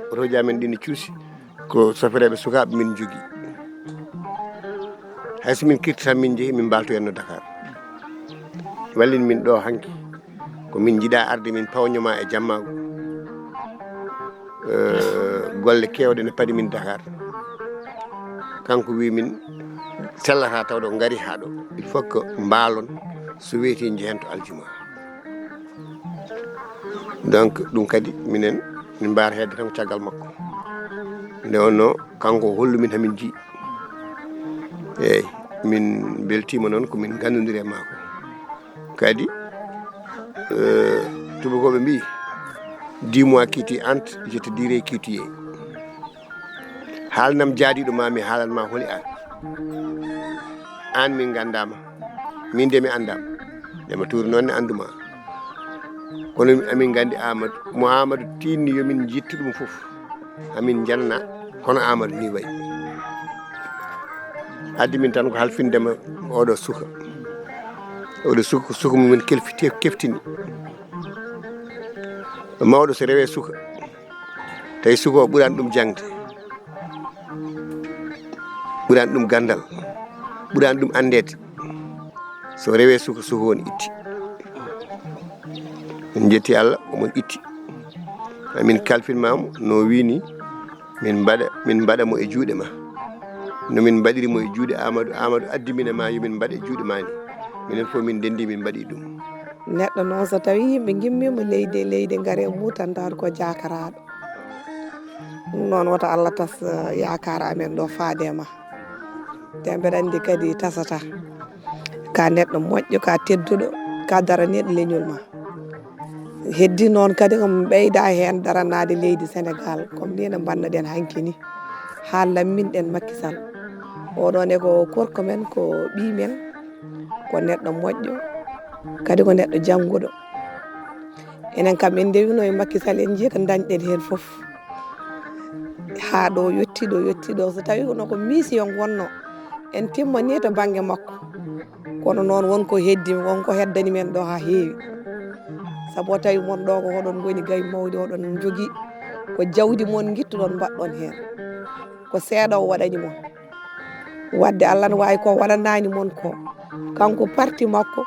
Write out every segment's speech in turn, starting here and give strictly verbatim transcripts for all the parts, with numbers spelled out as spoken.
Otooji amen ɗi ne cuusi, ko sofereeɓe sukaaɓe min njogii. Hay so min kirti tan, min njehi, min mbaltoyenno Dakar. Wallin min ɗo hanki. Ko min njiɗa arde, min pawñoma e jammaagu. Eh, golle keewɗe ne paadi min Dakar. Kanko wi min sellata tawɗo ngari haa ɗo. Il faut que mbaalon, so weeti njehen to aljuma. Donc, ɗum kadi minen min mbaara hedde tan ko caggal makko. Nde wonno kanko o hollu min hamin jii. Eyyi, min mbeltiima noon ko min nganndondiri e makko. Kadi, eh, tubakoɓe mbi, dix mois qui tu entres, je te dirai qui tu es. Haalnam jaadiɗo ma, mi haalan ma holi an. An min nganndaama, min de mi anndaama. Nde ma tuuri noon ne annduma. Kono amin nganndi Amadou, mo Amadou tinni yo min njittu ɗum fof. Amin njanna, kono Amadou ni wayi. Addi min tan ko halfindema oɗo suka. Oɗo suka, suka mumen kelfi-, tef-, keftini. Mawɗo so rewe suka, tawi suka o ɓurani ɗum jangde, ɓurani ɗum gandal, ɓurani ɗum andede. So rewe suka, suka on itti. En jetti Allah, omon itti. Amin kalfinmamo no wini, min mbaɗa, min mbaɗa mo e juuɗe ma. No min mbaɗiri mo e juuɗe Amadou, Amadou addimina ma, yo min mbaɗe e juuɗe ma ni. Minen fof min ndendi, min mbaɗi ɗum. Neɗɗo noon, so tawii yimɓe ngimmiima leydi e leydi, ngare muutantaade ko jaakaraaɗo. Ɗum noon, wota Allah tas, eh, yaakaar amen ɗo faade e ma. Te mbeɗa anndi kadi tasata. Ka neɗɗo moƴƴo, ka tedduɗo, ka daraniiɗo leñol ma. Heddi noon kadi ko mi ɓeyda heen daranaade leydi Senegaal, comme ni no mbannoɗen hanki ni. Haa lamminɗen Macky Sall. Oɗo ne ko korko men, ko ɓii men, ko neɗɗo moƴƴo, kadi ko neɗɗo jannguɗo. Enen kam en ndewino e Macky Sall, en njii ko ndañɗen heen fof. Haa ɗo yotti ɗo, yotti ɗo. So tawi kono ko mission wonno, en timmani to bannge makko. Kono noon won ko heddi, won ko heddani men ɗo haa heewi. Sabu o tawi mon ɗo ko oɗon ngoni gayi mawɗi, oɗon njogii ko jawdi mon ngittuɗon mbaɗɗon heen. Ko seeɗa o waɗani mon. Wadde Allah ne waawi ko waɗanaani mon ko. Kanko parti makko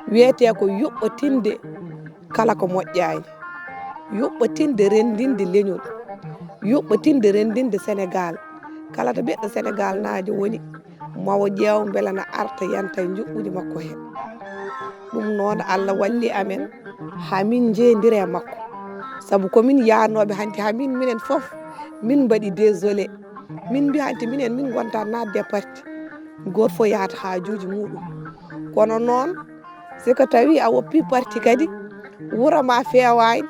wiyetee ko yuɓɓatinde kala ko moƴƴaani. Yuɓɓatinde renndinde leñol. Yuɓɓatinde renndinde Senegaal. Kala to ɓiɗɗo Senegaal naajo woni, mawo ƴeew mbela na arta yanta e njuɓɓudi makko he. Ɗum noon Allah walli amen haa min njeendira e makko. Sabu ko min yaanooɓe hanti haa min, minen fof min mbaɗi désolé. Min mbi hanti minen min ngonta naatde e parti. Gooto fof yahata haajuuji muuɗum. Kono noon, si ko tawi a woppi parti kadi, wuro ma feewaani,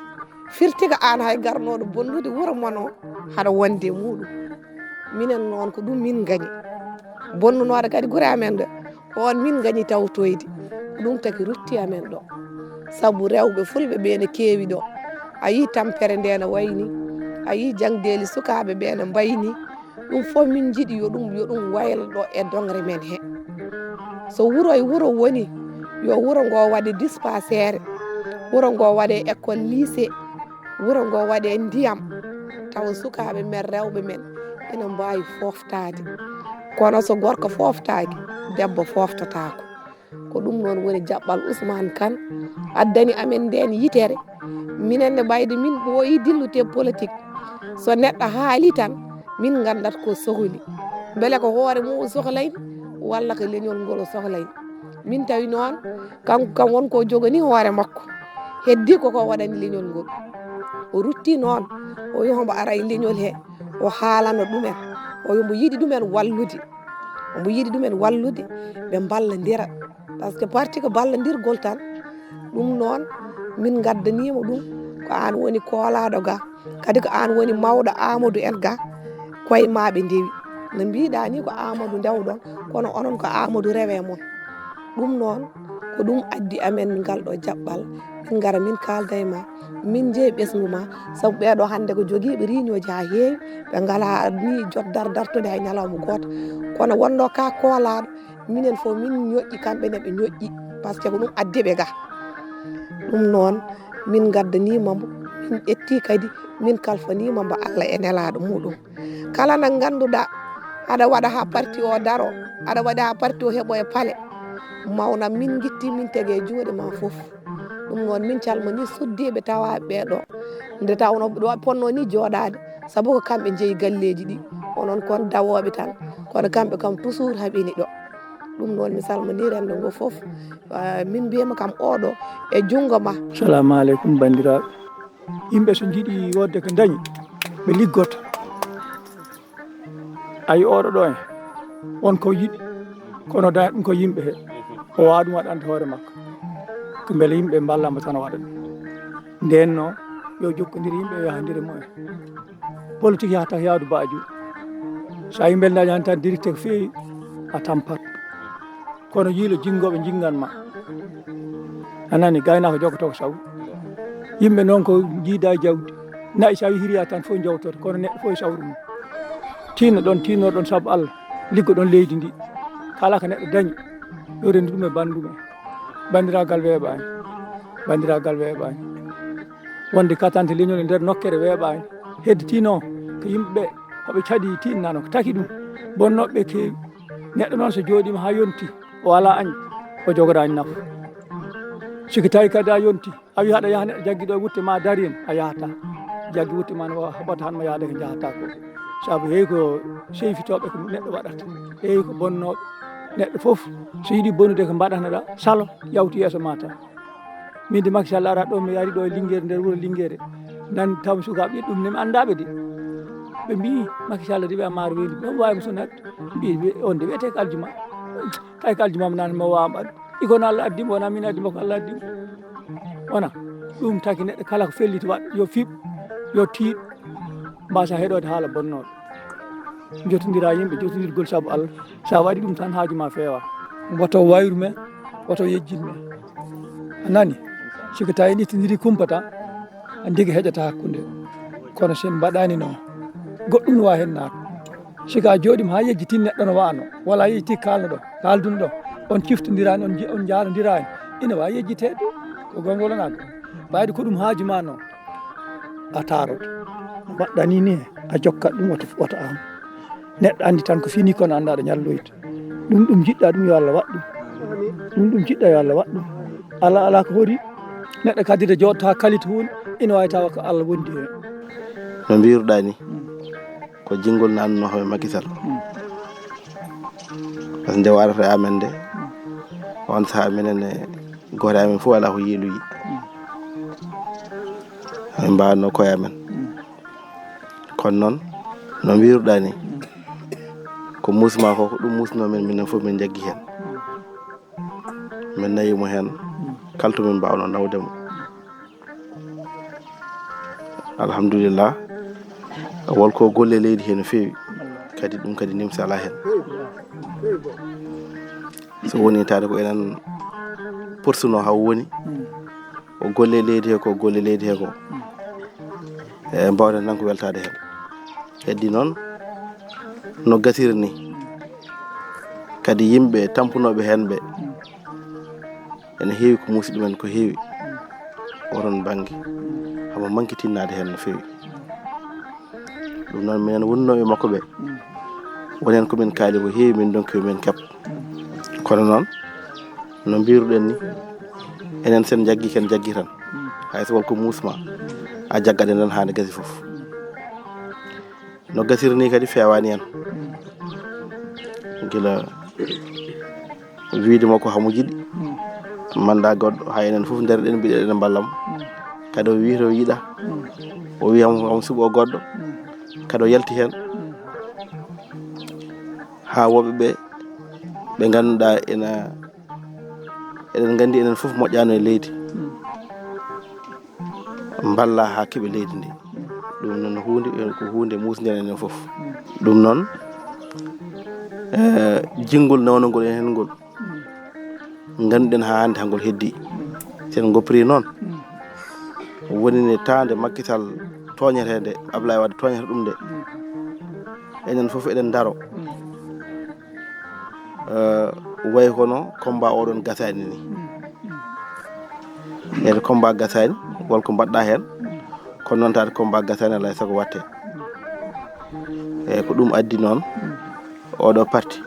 firti ko aan hay garnooɗo bonnude wuro mon o, haɗa wonde e muuɗum. Minen noon ko ɗum min ngañi. Bonnunooɗo kadi gure amen ɗe, ko on min ngañi tawtoyde. Ko ɗum taki rutti amen ɗo. Sabu rewɓe fulɓe ɓe ne keewi ɗo. A yii tampere nde no wayni, a yii jangdeeli sukaaɓe ɓe no mbayni. Ɗum fof min njiɗi yo ɗum, yo ɗum waylo ɗo e dongre men he. So wuro e wuro woni, yo wuro ngo waɗe dispensaire, wuro ngo waɗe école, lycée, wuro ngo waɗe ndiyam. Tawa sukaaɓe men, rewɓe men ina mbaawi fooftaade. Kono so gorko fooftaaki, debbo fooftataako. Ko ɗum noon woni jaɓɓal Ousmane Kane addani amen ndeen yitere. Minen ne ɓayde min ɓooyi dillude politique. So neɗɗo haali tan, min nganndat ko sohli. Mbele ko hoore mum o sohlay walla ko leñol ngol o sohlay? Min tawi noon, kanko kam won ko jogani hoore makko. Heddi ko ko waɗani leñol ngol. O rutti noon, o wi hombo ara e leñol he, o haalana ɗumen. O wi mbo yiɗi ɗumen wallude. Omo yiɗi ɗumen wallude, ɓe mballondira. Par ce que parti ko ballondirgol tan. Ɗum noon, min ngaddaniima ɗum, ko aan woni koolaaɗo ga. Kadi ko aan woni mawɗo Amadou en ga, koye ma ɓe ndewi. No mbiɗa ni ko Amadou ndewɗon, kono onon ko Amadou rewe mon. Ɗum noon, Ko ɗum addi amen ngal ɗo jaɓɓal, min ngara min kaalda e ma, min njeyi ɓesngu ma. Sabu ɓee ɗo hannde ko jogiiɓe riiñooji haa heewi, ɓe ngalaa ni jot dar dartude hay ñalawma gooto. Kono wonno ka koolaaɗo, minen fof min ñoƴƴi, kamɓe ne ɓe ñoƴƴi, parce que ko ɗum addi ɓe ga. Ɗum noon, min ngaddaniima mbo, min ƴetti kadi, min kalfaniima mbo Allah e nelaaɗo muɗum. Kala na ngannduɗaa aɗa waɗa haa parti o daro, aɗa waɗa haa parti o heɓo e pale, mawna min ngitti min tege e juuɗe ma fof. Ɗum noon, min calmini suddiiɓe tawaaɓe ɓee ɗo, nde tawnoo ɗo ponno ni jooɗaade, sabu ko kamɓe njeyi galleeji ɗi, onon kon dawooɓe tan, kono kamɓe kam toujours haɓini ɗo. Ɗum noon, mi salmini renndo ngo fof. Ah, min mbiyama kam oɗo e junngo ma. Salamu aleykum, banndiraaɓe. Yimɓe so njiɗi wodde ko ndañi, ɓe liggoto. Ayi, oɗo ɗo en, won ko yiɗi, kono da ɗum ko yimɓe he. O waawa ɗum waɗande hoore makko. Ko mbele yimɓe mballamo tan o waɗa ɗum. Nden noon, yo jokkondir yimɓe, yo yahandir e mumen. Politique yahata ko yahdu baajo. So a yimɓe dañani tan directeur ko feewi, a tampat. Kono yiilo jinngooɓe jinngan ma. A nani, gaynaako jogoto ko saw. Yimɓe noon ko jiida e jawdi. Na'i so a hiriya tan fof jawtoto, kono neɗɗo fof e sawru mum. Tinno ɗon, tinno ɗon sabu Allah. Liggo ɗon leydi ndi. Kala ko neɗɗo dañi, yo rendu ɗum e bandu mum. Banndiraagal weeɓaani. Banndiraagal weeɓaani. Wonde katante leñol e nder nokkere weeɓaani. Heddi tinno ko yimɓe ɓe, ko ɓe caɗi tinnano, ko taki ɗum. Bonnooɓe keewi. Neɗɗo noon so jooɗiima haa yonti, o alaa añ, o jogoraani nafa. Siki tawi kadi a yonti, a wiyi haɗa yaha neɗɗo jaggi ɗo wutte ma dari en, a yahata. Jaggi wutte ma no haɓata han mo yahde ko njahata ko. Sabu heewi ko seyfitooɓe ko neɗɗo waɗata. Heewi ko bonnooɓe. Neɗɗo fof so yiɗi bonude ko mbaɗanaɗa, salo, yawtu yeeso ma tan. Min de Macky Sall ara ɗo, mi ari ɗo e Linguére, nder wuro Linguére. Nan taw mi sukaaɓe ɗiɗi, ɗum ne mi anndaa ɓe de. Ɓe mbii Macky Sall de ɓe amaara weeli, ɗum waawi mo sonnaade. Mbii ɓe, on de wiyetee ko aljuma. Tawi ko aljuma mo naan mo waawa mbaɗ. Iko no Allah addi mo, wona min addi mo, ko Allah addi mo. Wona ɗum taki neɗɗo kala ko felliti waɗ, yo fiɓ, yo tiiɗ, mbasa heɗoode haala bonnooɗo. Jotondira yimɓe, jotondirgol sabu Allah. Sa waɗi ɗum tan, haaju ma feewa. Woto wayru men, woto yejjin men. A nani? Siko tawi ɗittidiri kumpa tan, a ndigi heƴata hakkunde. Kono sen mbaɗani noon, goɗɗum no wawi hen naata. Siko a jooɗima ha yejjitin neɗɗo no wano, walla a yejjiti kalno ɗo, kaldun ɗo, on ciftondirani, on ji-, on jaarondirani, ina wawi yejjitede. Ko gonga wala na gonga? Ɓayde ko ɗum haaju ma noon. A taaroto. No mbaɗɗa ni ni, a jokkat ɗum, wota, wota an. Neɗɗo anndi tan ko fini, kono annda ɗo ñalloyta. Ɗum, ɗum jiɗɗa ɗum, yo Allah waɗ ɗum. Ɗum, ɗum jiɗɗa, yo Allah waɗ ɗum. Ala, ala ko hori. Neɗɗo kadi de jooɗta kalita huunde, ina waawi tawa ko Allah wondi heen. No mbiruɗaa ni, ko jinngol naatnoo hoore Macky Sall. Par ce que nde o arata e amen nde, on sahaa minen e gooto e amen fof alaa ko yiiloyi. Min mbaawatnoo koye amen. Kono noon, no mbiruɗaa ni, ko muusma ko, ko ɗum muusnoo men, minen fof min njaggi heen. Min nawi mo heen, kala to min mbaawno nawde mo. Alhamdulillah, won ko golle leydi heen no feewi, kadi ɗum kadi nimsa alaa heen. So woni taade ko enen porsuno haa woni, o golle leydi he ko, golle leydi he ko. E, mbawden tan ko weltaade heen. Heddi noon, no gasiri ni, kadi yimɓe tampunooɓe heen ɓe, ene heewi ko muusi ɗumen ko heewi, oɗon bannge, hamo manki tinnaade heen no feewi. Ɗum noon, minen wonnooɓe makko ɓe, wonen ko min kaali ko heewi, min ndonki ko min keɓ. Kono noon, no mbiruɗen ni, enen sen jaggi, ken jaggi tan. Hay so won ko muusma, a jaggat en tan haa nde gasi fof. No gasiri ni kadi feewaani en. Gila wiide makko hamo jiɗi, manda goɗɗo, hay enen fof nder ɗen mbiɗa ene mballa mo. Kadi o wiita o yiɗa, o wiya hamo, hamo suɓo goɗɗo, kadi o yalti heen. Haa woɓɓe ɓe, ɓe ngannduɗaa ena, eɗen nganndi enen fof moƴƴaano e leydi. Mballa haa keɓe leydi ndi. Ɗum noon huunde, ko huunde muusnde enen fof. Ɗum noon, eh, jinngol nawnangol en heen ngol. ngannduɗen haa hannde hangol heddii. Si en ngoppiri noon, woni ne taande Macky Sall tooñetee nde, Ablaye Wade tooñata ɗum nde, enen fof eɗen ndaro. Eh, wayi kono combat oɗon gasaani ni. Ene combat gasaani, won ko mbaɗɗa heen, kono noon taade combat gasaani alaa e sago watte. Eeyi, ko ɗum addi noon oɗo parti.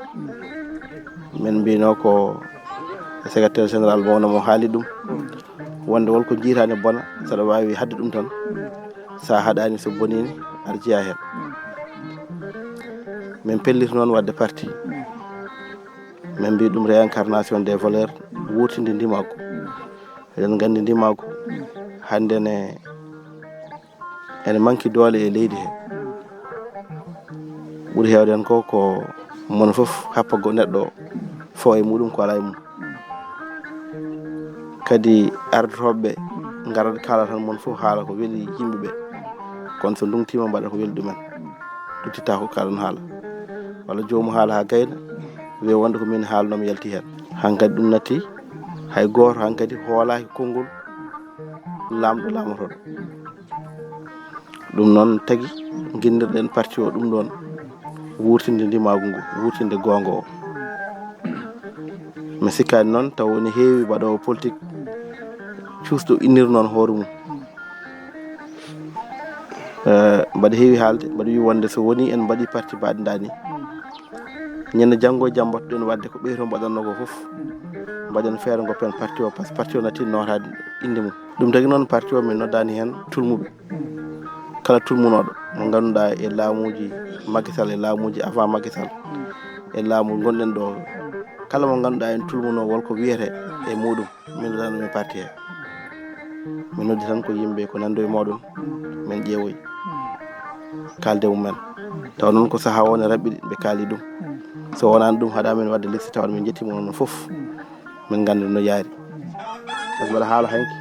Min mbino ko secrétaire général mo wona mo haali ɗum, wonde won ko jiitaani bona, saɗa waawi haɗde ɗum tan, sa haɗaani, so bonii ne, aɗa jeyaa heen. Min pelliti noon waɗde parti. Min mbi ɗum réincarnation des valeurs, wuurtinde ndimaagu. Eɗen nganndi ndimaagu hannde ne ene manki doole e leydi he. Ɓuri heewde heen ko, ko mon fof happa go neɗɗo fo e muɗum ko alaa e mum. Kadi ardotooɓe ɓe ngara kaala tan mon fof haala ko weli yimɓe ɓe. Kono so ndungtiima mbaɗa ko weli ɗumen. Ɗuttitaa ko kaalon haala. Walla joomu haala haa gayna, wiya wonde ko min haalnoo mi yalti heen. Hankadi ɗum natti, hay gooto hankadi hoolaaki konngol laamɗo laamotooɗo. Ɗum noon tagi nginndirɗen parti o ɗum ɗoon, wuurtinde ndimaagu ngu, wuurtinde goonga o. Mi sikkaani noon taw woni heewi mbaɗoowo politique cuusɗo innir noon hoore mum. Eh, mbaɗa heewi haalde, mbaɗa wiyi wonde so woni en mbaɗi parti mbaɗɗa ni, ñande janngo e jam mbaɗɗen waɗde ko ɓeyto mbaɗatnoo ko fof, mbaɗen feere ngoppen parti o, par ce que parti o natti nootaade innde mum. Ɗum tagi noon parti o min noddaani heen tulmuɓe. Kala tulmunooɗo mo ngannduɗaa e laamuuji Macky Sall, e laamuuji avant Macky Sall, e laamu ngonɗen ɗo, kala mo ngannduɗaa en tulmunoo won ko wiyete e muɗum, min noddaani ɗum e parti he. Min noddi tan ko yimɓe ko nanndo e mooɗon, min ƴeewoyi kaalde mumen. Taw noon ko sahaa o ne raɓɓiɗi ɓe kaali ɗum. So wonaani ɗum haɗa min waɗde liste tawa min njettiima on fof. Min nganndi no yaari. Par ce que mbaɗa haala hanki,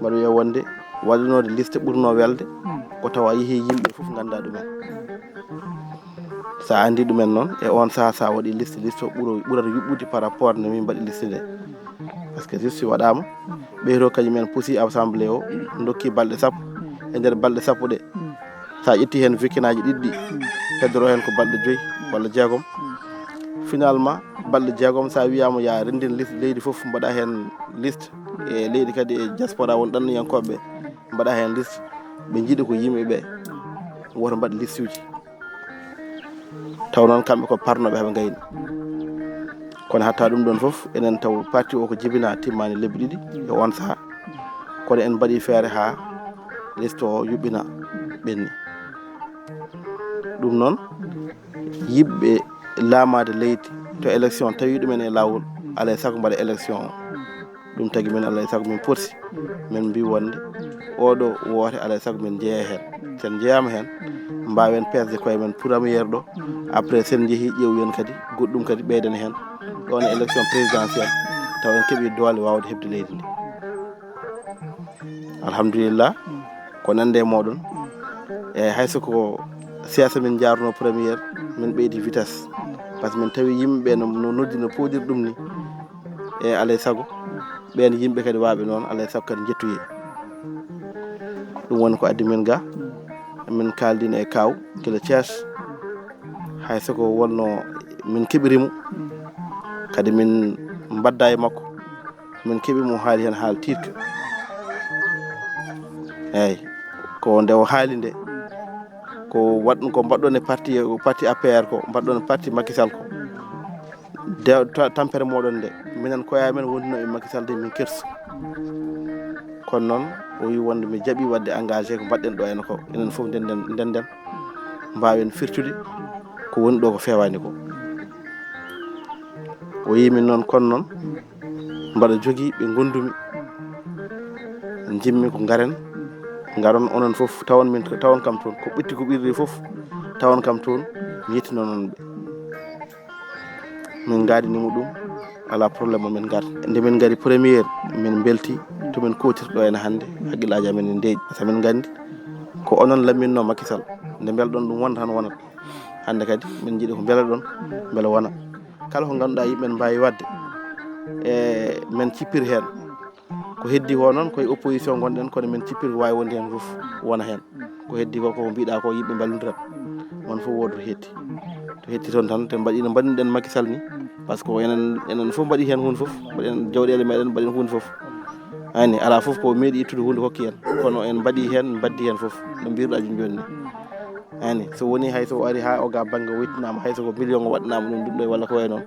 mbaɗa wiya wonde waɗanode liste ɓurno welde, ko tawa yehi yimɓe fof ngannda ɗumen. Sa anndi ɗumen noon, e on saha sa waɗi liste, liste o ɓuro, ɓurata yuɓɓude par rapport no min mbaɗi liste nde. Par ce que liste waɗama, ɓeyto kañum en pusi assemblée o, dokki balɗe sappo. E nder balɗe sappo ɗe, sa ƴetti heen weekend aji ɗiɗi ɗi, heddoro heen ko balɗe joyi walla jeegom. Finalement, balɗe jeegom, sa wiyama ya renndin liste leydi fof, mbaɗa heen liste e leydi kadi e diaspora won ɗanniyankoɓe, mbaɗa heen liste, ɓe jiiɗi ko yimɓe ɓe woto mbaɗ liste uji. Taw noon kamɓe ko parnoɓe haɓe gayni. Kono hatta ɗum ɗon fof, enen taw parti o ko jibina timmani lebbi ɗiɗi e on saha. Kono en mbaɗi feere ha liste o yuɓɓina ɓenni. Ɗum noon, yiɗɓe laamaade leydi to élection tawi ɗumen e laawol, alay sago mbaɗa élection o. Ɗum tagi min alay sago min porsi, min mbi wonde oɗo woote alay sago min jeeya heen. Sen jeeyama heen, mbawen pesde koye men première ɗo, après sen jeehi ƴeewen kadi goɗɗum kadi ɓeyden heen. Ɗon e élection présidentielle, taw en keeɓi doole wawde heɓde leydi ndi. Alhamdulillah, ko nande e moɗon. E hayso ko siyasa min jarno première, min ɓeydi vitesse. Par ce que min tawi yimɓe no, no noddi no podir ɗum ni. E alay sago, ɓen yimɓe kadi waɓe noon, alay sago kadi jettoye. Ɗum woni ko addi min ga, min kaldino e kaw, gila Thiès. Hay soko wonno min keɓirimo, kadi min mbadda e makko, min keɓimo haali heen haala tiiɗka. Eyyi, ko nde o haali nde, ko waɗ-, ko mbaɗɗon e parti, parti A P R ko, mbaɗɗon e parti Macky Sall ko. De, ta-, tampere moɗon nde, minen koye amen wonduno e Macky Sall de, min kersu. Kono noon, o wi wonde mi jaɓi waɗde engagé ko mbaɗɗen ɗo ene ko, enen fof ndenden, ndenden, mbawen firtude ko woni ɗo ko fewani ko. O wi min noon, kono noon, mbaɗa jogii ɓe ngondumi, jimmi ko ngaren, ngaron onon fof, tawon min, tawon kam toon, ko ɓitti ko ɓirri fof, tawon kam toon, mi yettino noon ɓe. Min ngaadini mo ɗum, alaa problème, min ngar. Nde min ngari première, min mbelti, to min kootirɗo ene hannde, hakkillaaji amen ne ndeeƴi. Par ce que min nganndi, ko onon lamminno Macky Sall. Nde mbelɗon ɗum wonta tan wonat. Hannde kadi, min njiɗi ko mbeleɗon, mbele wona. Kala ko ngannduɗaa yimɓe ne mbaawi waɗde, E men cippir heen. Ko heddi ko noon, koye opposition ngonɗen, kono men cippir ko waawi wonde heen fof wona heen. Ko heddi ko, koko mbiɗa ko, yimɓe mballodirat. Won fof wooda to hetti. To hetti toon tan, te mbaɗi no mbaɗirɗen Macky Sall ni. Par ce que enen, enen fof mbaɗi heen huunde fof. Mbaɗen jawɗeele meɗen, mbaɗen huunde fof. Ani, alaa fof ko meeɗi ittude huunde hokki en. Kono en mbaɗi heen, mbaddi heen fof. No mbirɗa jooni jooni ni. Ani, so woni hay so o ari haa o ga bannge o wettinaama, hay so ko million o waɗanaama ɗum, ɗum ɗo walla ko wayi noon.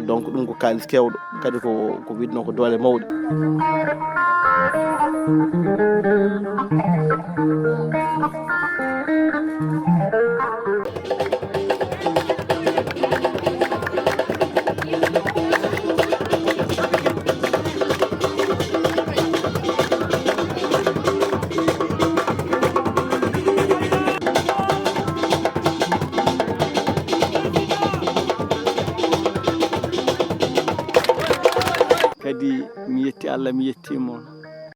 Donc ɗum ko kaalis keewɗo, kadi ko, ko wiɗno ko doole mawɗe. Kadi mi yetti Allah, mi yetti mon.